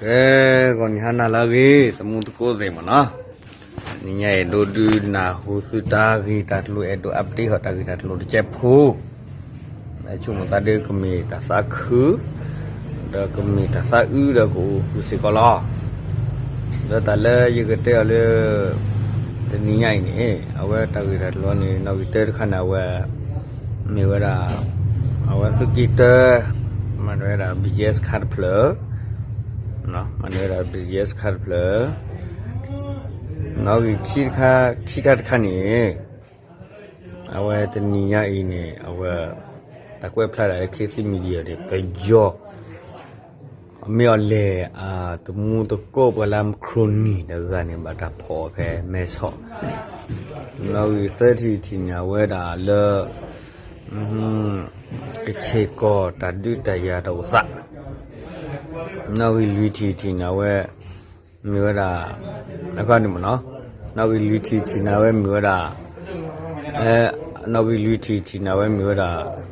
ကဲ, ဂီၤနံၤဟါနၤလၢအဂ့ၤ သမူသကိးသ့ၣ်မ့ၢ်နီၤ, နံၤညါအဲၣ်ဒိးဒုးနၢ်ဟူသုတၢ်ဂ့ၢ်တၢ်ကျိၤ အဲၣ်ဒိး update ဟီၣ်တၢ်ဂ့ၢ်တၢ်ကျိၤတကဲးဖိ, ဆိကမိၣ်သးဒ်ကမ့ၢ်တၢ်သးခု, ဒီးကမ့ၢ်တၢ်သးအုးဒီးကအိၣ်ဃုာ်စ့ၢ်ကီးလီၤ. ဒီးတၢ်လၢယကတဲအီၤလၢ တနံၤညါအံၤန့ၣ် အဝဲတၢ်ဂ့ၢ်တၢ်ကျိၤန့ၣ် နီၣ်ဂံၢ်တၢတခါန့ၣ် အဝဲ မ့ၢ်ဝဲဒၣ် အဝဲသုးက့တၢ မၤနၢၤဝဲဒၣ် ဘံၣ်ယဲၣ်စခါတဖျၢၣ်, မၤနၢၤဝဲဒၣ် ဘံၣ်ယဲၣ်စခါတဖျၢၣ်, နီၣ်ဂံၢ်ခံတခါ ခံခါတခါန့ၣ် အဝဲတနံၤညါအံၤန့ၣ် အဝဲ တၢ်ကွဲးဖျါဒၣ်လၢ ခေတ်သစ် Media န့ၣ် ပယီၤ မ့ၢ်အီၤလဲၣ် အသမူသကိးပှၤလၢ ခရိၣ်နံၣ် တဂၤန့ၣ် ဘၣ်တၢ်ဖီၣ်အီၤဖဲမဲဆီး, နီၣ်ဂံၢ်သၢထံၣ်တထံၣ်န့ၣ် အဝဲဒၣ်လၢ ကဆ့ၣ်ကီၢ်တၢ်ဒုးတၢ်ယၤတၢ်အိၣ်သး, နီၣ်ဂံၢ်လွံၢ်ထံၣ်တထံၣ်န့ၣ် အဝဲ မ့ၢ်ဝဲဒၣ် အခီန့ၣ်မ့ၢ်နီၤ, နီၣ်ဂံၢ်လွံၢ်ထံၣ်တထံၣ်န့ၣ် အဝဲမ့ၢ်ဝဲဒၣ် နီၣ်ဂံၢ်လွံၢ်ထံၣ်တထံၣ်န့ၣ် အဝဲမ့ၢ်ဝဲဒၣ်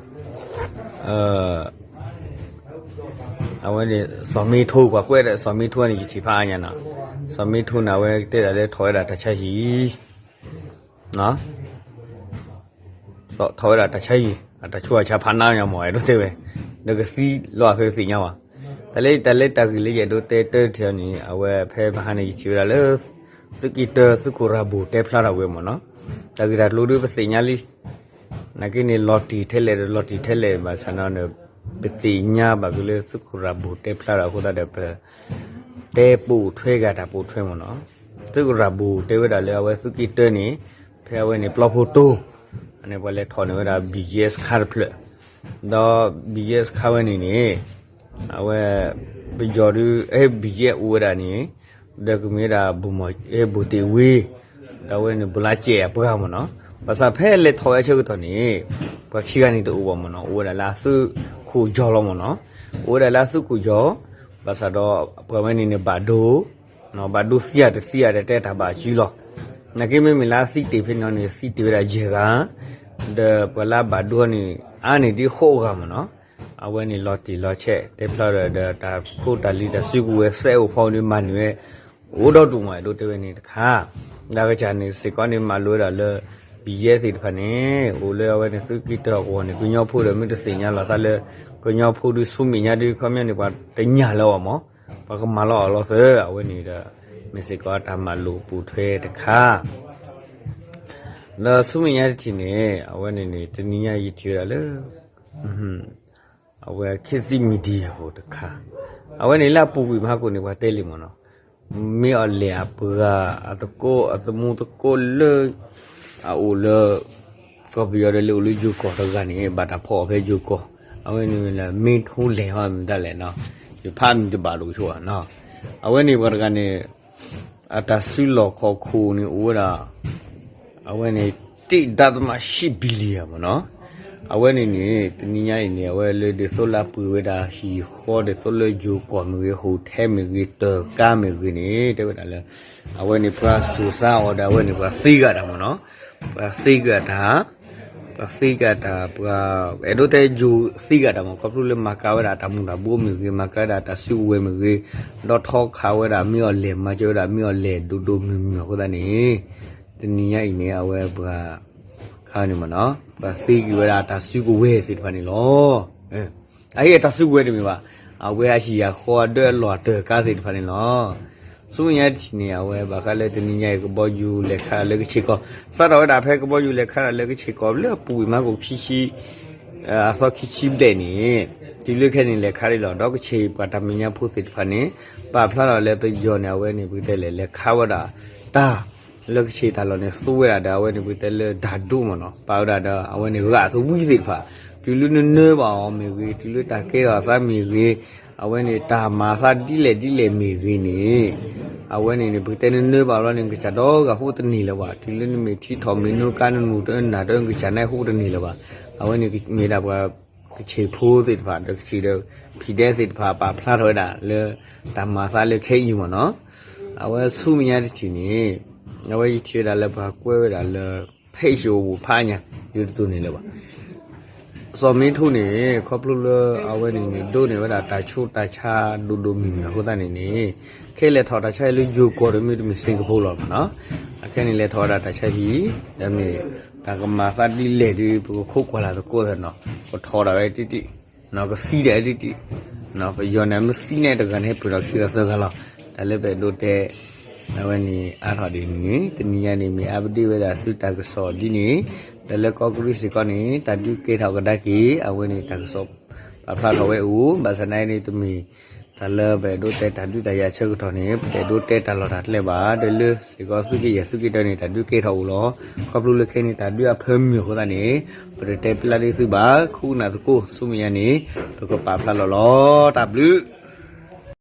အဝဲန့ၣ် စီၤမ့ထိ ပှၤကွဲးဒီး စီၤမ့ထိန့ၣ် ယထံၣ်ဖးအါညါနီၤ, စီၤမ့ထိန့ၣ် အဝဲတဲဒၣ်လၢထီၣ်ဝဲဒၣ်တၢ်ဆါဟံၣ် ထီၣ်ဝဲဒၣ်တၢ်ဆါဟံၣ် အတၢ်ဆိအဆါဖးနါညါမ့ၢ် အဲၣ်ဒိးတဲဝဲ ဒီးကသံလီၤအသးသ့ၣ်ညါဘၣ်. တၢ်လၢ တၢ်လၢတၢ်ဂ့ၢ်လၢယအဲၣ်ဒိးတဲတၢ်တထံၣ်န့ၣ် အဝဲဖဲမဟါန့ၣ် ယထံၣ်ဝဲဒၣ်လၢ သုးက့တၢ သုးခိၣ်ရၤဘိၣ်တဲဖျါထီၣ်ဝဲမ့ၢ်နီၤ, တၢ်ဂ့ၢ်တၢ်ကျိၤဒုးပသ့ၣ်ညါလံ နာ်က့န့ၣ် လီၤတံၢ်ထဲလဲၣ်ဒီး လီၤတံၢ်ထဲလဲၣ် ဘၣ်ဆၣ်နီၤန့ၣ် ပသ့ၣ်ညါဘၣ်က့ၤလၢသုးခိၣ်ရၤဘိၣ်တဲဖျါထီၣ်အဃိသတးဒီး ပ တဲပိာ်ထွဲဂ့ၤတၢ်ပိာ်ထွဲမ့ၢ်နီၤ, သုးခိၣ်ရၤဘိၣ်တဲဝဲဒၣ်လၢအဝဲသုးက့တၢန့ၣ် ဖဲအဝဲန့ၣ်ပျီဖိတိၤ န့ၣ် ပှၤလဲၤထီၣ်န့ၢ်ဝဲဒၣ် ဘံၣ်ယဲၣ်စခါတဖျၢၣ်, ဒီး ဘံၣ်ယဲၣ်စခါဝဲန့ၣ်န့ၣ် အဝဲ ပယီၤဒုး အဲ ဘံၣ်ယဲၣ် အိၣ်ဝဲဒၣ်န့ၣ် ဒီးကမ့ၢ်ဝဲဒၣ် ဘိၣ်တ့ၢ်ဝ့ ဒီးအဝဲန့ၣ် ဘိၣ်လါစဲးအပှၤမ့ၢ်နီၤ, ဘၣ်ဆၣ်ဖဲလဲၤထီၣ်ဝဲအဆၢကတီၢ်န့ၣ် ပှၤခံဂၤန့ၣ်တအိၣ်ဘၣ်မ့ၢ်နီၤ, အိၣ်ဝဲဒၣ်လၢအသုးခိၣ်ယီၤလီၤမ့ၢ်နီၤ, အိၣ်ဝဲဒၣ်လၢအသုးခိၣ်ယီၤ, ဘၣ်ဆၣ်ဒီးပှၤဝဲန့ၣ်န့ၣ် ဘၣ်ဒိ ဘၣ်ဒိသံဧါတသံဧါဒီးတဲတၢ်ဘၣ်စုလီၤ, နာ်က့မ့မ့ၢ်လၢအသံတ့ၢ်ဖဲန့ၣ်န့ၣ် သံတ့ၢ်ဝဲဒၣ်ယဲၢ်ဂၤ, ဒီးပှၤလၢအဘၣ်ဒိန့ၣ် အါန့ၢ်ဒ်ဃိးဂၤမ့ၢ်နီၤ, အဝဲန့ၣ်လီၤတံၢ်လီၤဆဲး တဲဖျါဒီး ဒီးတၢ်ဖိတၢ်လံၤတၢ်စုကဝဲၤစဲအိၣ်ဖီဒုးမၤန့ၢ်ဝဲ အိၣ်ဒီဒူၣ်မး အဲၣ်ဒိးတဲဝဲန့ၣ်တခါ, ဒီးကစၢ်န့ၣ်စ့ၢ်ကီးန့ၣ် မၤလိဝဲဒၣ်လၢ ဘံၣ်ယဲၣ်သ့ၣ်တဖၣ်န့ၣ် အိၣ်လၢအဝဲန့ၣ်သုးက့တၢအဂီၢ်န့ၣ် ကညီဖိဒီးမ့ၢ်တသ့ၣ်ညါလီၤသးလၢ ကညီဖိဒုးဆူမဲာ်ညါဒုး ခီပညီန့ၣ် ပှၤတညၣ်လၢၤဘၣ်မး, ပှၤကမၤလီၤအီၤလီၤသၢ အဝဲန့ၣ်ဒီး မ့ၢ်စ့ၢ်ကီးတၢ်မၤလိာ်ပိာ်ထွဲတခါ ဒီးဆူမဲာ်ညါတထံၣ်န့ၣ် အဝဲန့ၣ်န့ၣ် တနံၤညါယထံၣ်ဝဲဒၣ်လၢ အဝဲ ခေတ်သစ် Media ဖိတခါ, အဝဲန့ၣ်လၢအပူၤကွံာ်မးဟါကိၣ်န့ၣ် ပှၤတဲလံမ့ၢ်နီၤ, မ့ၢ်အီၤလဲၣ်အပှၤအသကိးအသမူသကိးလၢ အအိၣ်လၢ ကီၢ်ပယီၤဒီးလၢအိၣ်လၢယိၤကီၢ်တဂၤန့ၣ် ဘၣ်တၢ်ဖီၣ်အီၤဖဲယိၤကီၢ်, အဝဲန့ၣ်မ့ၢ်လၢ မ့ၢ်ထိလဲၣ်ဟီမ့ၢ်တၢ်လဲၣ်နီၤ, ယဖးမံၤတဘၣ်လိာ်ဆိနီၤ, အဝဲန့ၣ်ပှၤတဂၤန့ၣ် အတၢ်စုလီၢ်ခီၣ်ခိၣ်န့ၣ်အိၣ်ဝဲဒၣ် အဝဲန့ၣ် တ့ၢ်ဒၣ်သမး ရှံဘံလံယၤမ့ၢ်နီၤ, အဝဲန့ၣ်န့ၣ် တနံၤညါအံၤန့ၣ် အဝဲလၢဒ်သိးလၢအပှ့ၤဝဲဒၣ်ဟံၣ်ဃီ ဒ်သိးလၢယိၤကီၢ်မ့ၢ်ဂ့ၤ ဟိၣ်ထဲမ့ၢ်ဂ့ၤ တၢ်ကါမ့ၢ်ဂ့ၤန့ၣ် တဲဝဲဒၣ်လၢ အဝဲန့ၣ်ပှၤစိာ်စါအီၤဒီး အဝဲန့ၣ်ပှၤသ့ဂၤတၢ်မ့ၢ်နီၤ, ပှၤသ့ဂၤတၢ် ပှၤသ့ဂၤတၢ် ပှၤ အဲၣ်ဒိးတဲယိၤသ့ဂၤတၢ်မ့ၢ် ခီဖျိလၢမၤကၤဝဲဒၣ်တၢ်မူၤတၢ်ဘိမ့ၢ်ဂ့ၤ မၤကၤဝဲဒၣ်တၢ်စုကဝဲၤမ့ၢ်ဂ့ၤ ဒီးထီခးဝဲဒၣ်မ့ၢ်အီၤလဲၣ် မၤစၢၤဝဲဒၣ်မ့ၢ်အီၤလဲၣ် ဒိၣ်ဒိၣ်မုၢ်မုၢ်အဃိသတးန့ၣ် တနံၤညါအံၤန့ၣ် အဝဲပှၤ ခါန့ၣ်မ့ၢ်နီၤ ပှၤသ့က့ၤဝဲဒၣ်တၢ်စုကဝဲၤသ့ၣ်တဖၣ်န့ၣ်လီၤ. အဟ့ၣ်အတၢ်စုကဝဲၤတမ့ၢ်ဘၣ်, အဝဲအဟံၣ်အဃီအဒၢအလီၢ်အတၢ်ကါသ့ၣ်တဖၣ်န့ၣ်လီၤ. ဆူမဲာ်ညါတထံၣ်န့ၣ် အဝဲဘၣ်ဃးလၢတနံၤညါအံၤ ကဘီယူၤလဲၤခးလၢကဆ့ၣ်ကီၢ် စးထီၣ်ဝဲဒၣ်ဖဲကဘီယူၤလဲၤခးလၢကဆ့ၣ်ကီၢ် လၢအပူၤကွံာ်မးကိၣ်ခံဆံ အသီခံဆံဘျဲၣ်န့ၣ် တုၤလၢခဲအံၤန့ၣ် လဲၤခးဒံးလီၤ. ဒီးကဆ့ၣ်ပှၤတၢ်မဲာ်ညါဖိသ့ၣ်တဖၣ်န့ၣ် ပာ်ဖျါလီၤလၢပယီၤန့ၣ် အဝဲန့ၣ်ပကတဲလဲၣ် လဲၤခးဝဲဒၣ်တၢ် လၢကဆ့ၣ်တၢ်လီၢ်န့ၣ် သူဝဲဒၣ်ဒီး အဝဲန့ၣ်ပကတဲလၢတၢ်ဒိၣ်မ့ၢ်နီၤ ပာ်ဝဲဒၣ်ဒီး အဝဲန့ၣ်ဂာ်သဝံသ့ၣ်တဖၣ် တုၤလၢနနၢဘၣ်အီၤမ့ၢ်ဂ့ၤ တုၤလၢတၢ်ကဲထီၣ်အသးမ့ၢ်ဂ့ၤ အဝဲန့ၣ်တၢ်မၤအသးဒ်လဲၣ်ဒ်လဲၣ်မ့ၢ်ဂ့ၤန့ၣ် အဝဲန့ၣ်န့ၣ် ပကတဲနနၢဘၣ်ဘျီန့ၣ် နကစၢ်ဒီးဂာ်ဟိတန့ၢ်လၢၤဘၣ်. တုၤလၢနမ့ၢ်ထံထီၣ်မ့ၢ်နုာ်ကါနနူၤတနၢ်တၢ်နကစၢ်န့ၣ်ဟိတန့ၢ်လၢၤဘၣ်. အဝဲန့ၣ်မ့ၢ်ဒၣ်ပှၤ ကချ့ၣ်ဖိသ့ၣ်တဖၣ် ဒီးကချ့ၣ်ဒီး ဖံးဒဲးသ့ၣ်တဖၣ် ပာ်ဖျါထီၣ်ဝဲဒၣ်လၢ တၢ်မၤအသးလၢခဲအံၤမ့ၢ်နီၤ. အဝဲဆူမဲာ်ညါတထံၣ်န့ၣ် အဝဲယထံၣ်ဝဲဒၣ်လၢပှၤကွဲးဝဲဒၣ်လၢ ဖဲးယိၣ်ပူၤဖးညါ ယတတိၢ်န့ၢ်လၢၤဘၣ် စီၤမ့ထိန့ၣ် ခီဖျိလၢအဝဲန့ၣ်န့ၣ် ဒိးန့ၢ်ဝဲဒၣ်တၢ်ဆူးတၢ်ဆါဒိၣ်ဒိၣ်မုၢ်မုၢ်အဃိသတးန့ၣ်န့ၣ် ခဲအံၤလဲၤထီၣ်တၢ်ဆါအံၤလၢယိၤကီၢ်ဒီး မ့တမ့ၢ် Singapore လီၤမ့ၢ်နီၤ. အခဲအံၤန့ၣ် လဲၤထီၣ်ဝဲဒၣ်တၢ်ဆါဟံၣ် ဒီးမ့ၢ်တၢ်ကမၤအသးဒ်လဲၣ်ဒီး ပကခိးကွၢ်လၢ်သကိးသ့ၣ်နီၤ. ကထီၣ်ဒၣ်ဝဲတံၢ်တံၢ်, ကသံဒၣ်ဝဲတံၢ်တံၢ်, ပယီၤန့ၣ် မ့ၢ်သံန့ၣ်တဂၤန့ၣ် ဟဲပၢၢ်ထီၣ်ခံဒီးသၢဂၤလီၤ. တၢ်လၢပအဲၣ်ဒိးတဲ အဝဲန့ၣ်အါထီၣ်ဒ်န့ၣ်န့ၣ် တနံၤညါန့ၣ် မ့ၢ်အါပဒ့ဝဲဒၣ်သုတၢ်ကစီၣ်ဒ်န့ၣ်, ဒီးလၢကီၢ်ကရံစ့ၢ်ကီးန့ၣ် တၢ်ဒုးကဲထီၣ်ကဒါက့ၤ အဝဲန့ၣ်တၢ်ကစီၣ်ပာ်ဖျါထီၣ်ဝဲအိၣ်, ဘၣ်ဆၣ်နာ်အံၤန့ၣ် တမ့ၢ်တၢ်လၢပအဲၣ်ဒိးတဲတၢ်ဒုးတၢ်ယၤဆၢကတီၢ်န့ၣ် ပတအဲၣ်ဒိးတဲတၢ်လီၢ်တၢ်ကျဲဘၣ်. ဒီးလၢစ့ၢ်ကီးသုးက့ယဲၢ်သုးက့တၢန့ၣ် တၢ်ဒုးကဲထီၣ်အိၣ်လီၤ. ခီဖျိလၢခဲအံၤန့ၣ် တၢ်ဒုးအဖၢမုၢ်အဃိသတးန့ၣ် ပတတဲပျၢ်ဒ်သုဘၣ်. ခိၣ်နၢ်သကိးဆူမဲာ်ညါန့ၣ် ပကပာ်ဖျါလီၤလီၤ. တၢ်ဘျုး